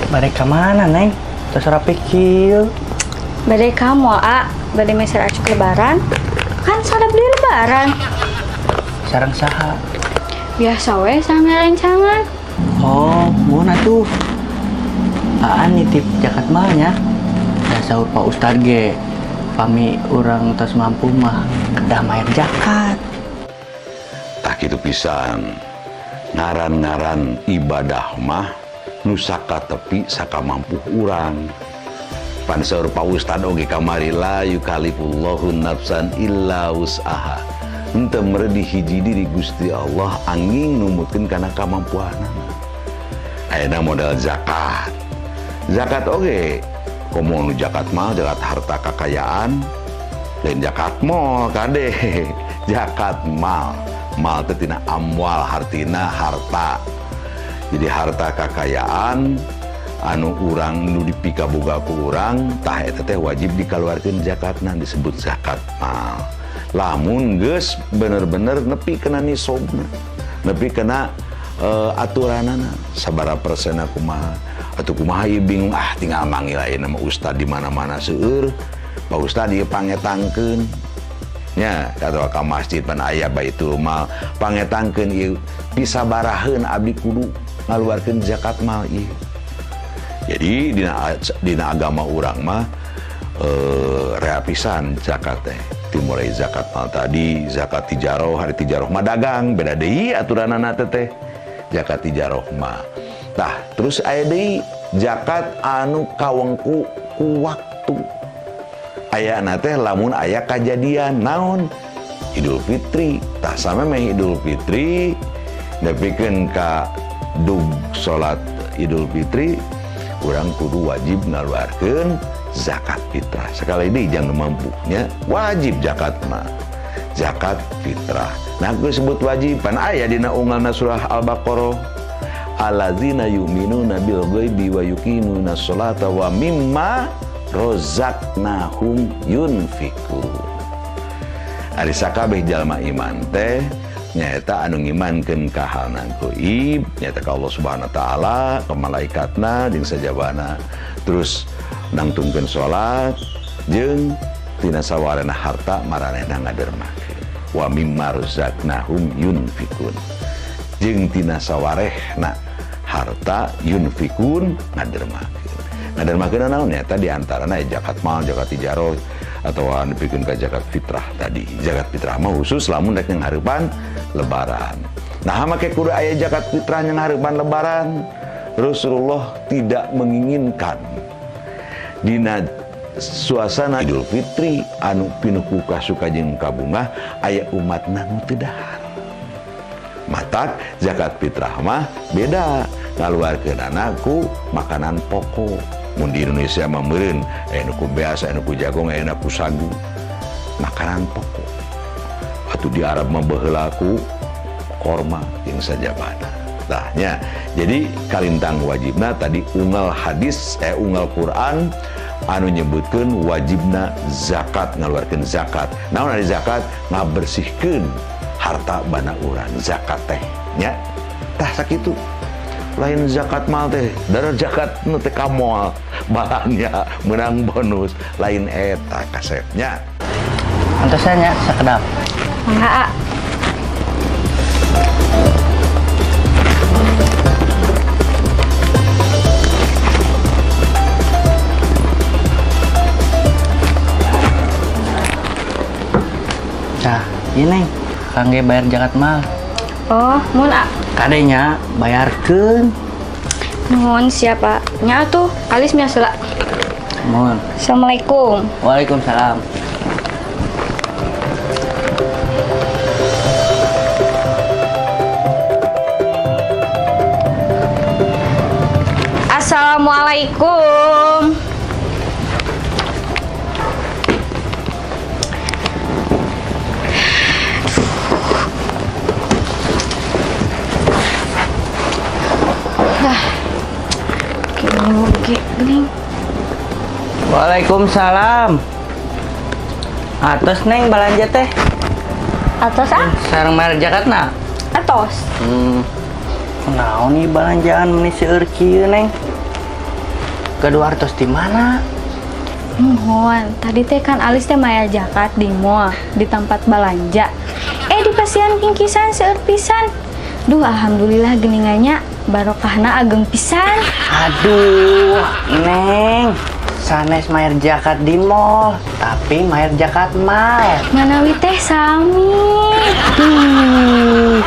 Bade ka mana, Neng? Tos rapi kieu. Bade ka mall, A. Bade meser acuk lebaran. Kan sada beli lebaran. Sareng saha? Biasa we sami rencangan. Oh, mun atuh. Aan nitip zakat malnya. Da saur Pak Ustad ge pami urang tos mampu mah kedah mayar zakat. Tah kitu pisan. Ngaran-ngaran ibadah mah nu sakatepi sakamampuh urang. Pan saur Pak Ustad oge kamari la yukalifullahu nafsan illa wus'aha. Henteu meredih hiji diri Gusti Allah angin numutkeun kana kamampuanana. Ayeuna modal zakat. Zakat oge komo nu zakat mal, zakat harta kakayaan, lain zakat mal kade. Zakat mal. Mal teh tina amwal hartina harta. Jadi harta kakayaan anu urang nu dipikaboga ku urang tah eta teh wajib dikaluarkeun zakatna, disebut zakat mal. Lamun geus bener-bener nepi kana nisobna, nepi kana aturanana sabaraha persenna kumaha atuh kumaha ieu bingung, ah tinggal manggil ayeuna mah ustad di mana-mana seueur. Pak Ustad ieu pangetangkeun nya atawa ka masjid pan aya baitul mal pangetangkeun ieu pisabaraheun abdi kudu ngaluarkeun zakat mal ieu. Jadi dina agama urang mah rea pisan zakat teh. Dimulai zakat mal tadi, zakat tijaroh, hari tijaroh mah dagang, beda deui aturanana teh zakat tijaroh mah. Tah, terus aya deui zakat anu kawengku ku waktu. Ayana teh lamun aya kajadian naon? Idul Fitri. Tah samemeh Idul Fitri nepikeun ka dug salat Idul Fitri urang kudu wajib ngaluarkeun zakat fitrah. Sekali deui jangan mampu nya wajib zakat mah. Zakat fitrah. Nah, aku sebut wajib pan aya dina unggalna surah Al-Baqarah. Allazina yu'minuna bil ghaibi wa yuqimuna sholata wa mimma razaqnahum yunfikun. Ari sakabeh jalma iman teh nyaeta anu ngimankeun ka halna gaib, nyaeta ka Allah Subhanahu wa taala, ka malaikatna jeung sajabana. Terus nangtungkeun salat jeung tina sawarena harta maranehna ngadermakeun. Wa mimma razaqnahum yunfikun. Jeung tina sawarehna harta yunfikun ngadermakeun. Ngadermakeun naon nyaeta di antarana zakat mal, zakat tijaroh atawa nepikeun ka zakat fitrah tadi. Zakat fitrah mah khusus lamun rek nghareupan lebaran. Nah, make kudu aya zakat fitrah nghareupan lebaran. Rasulullah tidak menginginkan dina suasana Idul Fitri anu pinuh ku kasuka jeung kabungah aya umatna nu teu dahar. Matak zakat fitrah mah beda ngaluarkeunana ku makanan pokok. Mun di Indonesia mah meureun aya nu ku beas, aya nu ku jagung, aya nu ku sagu. Makanan pokok. Atuh di Arab mah baheula ku korma jeung sajabana. Tah nya. Jadi kalintang wajibna tadi unggal hadis, unggal Quran anu nyebutkeun wajibna zakat, ngaluarkeun zakat. Naon ari zakat? Ngabersihkeun harta bana urang zakat teh nya. Tah sakitu. Lain zakat mal teh, darah zakat nu teh ka moal balanja menang bonus, lain eta kasetnya. Antosan nya sakedap. Mangga, A. Tah, ieu Neng, kangge bayar zakat mal. Oh, mun A. Kadenya bayarkeun. Nuhun siap, Pak. Nya atuh, alis mios heula. Nuhun. Assalamualaikum. Waalaikumsalam. Assalamualaikum. Dah. Oke, gening. Waalaikumsalam. Atos Neng balanja teh. Atos ah? Sareng bayar zakatna? Atos. Kunaon nih balanjaan meni seueur kieu Neng? Gaduh artos di mana? Muhun, tadi teh kan alis teh mayar jakat di mall, di tempat balanja. Eh, dipasihan bingkisan seueur pisan. Duh, alhamdulillah geuningan nya, barokahna ageng pisan. Aduh, Neng. Sanes mayar jakat di mall, tapi mayar jakat mal. Manawi teh sami. Duh.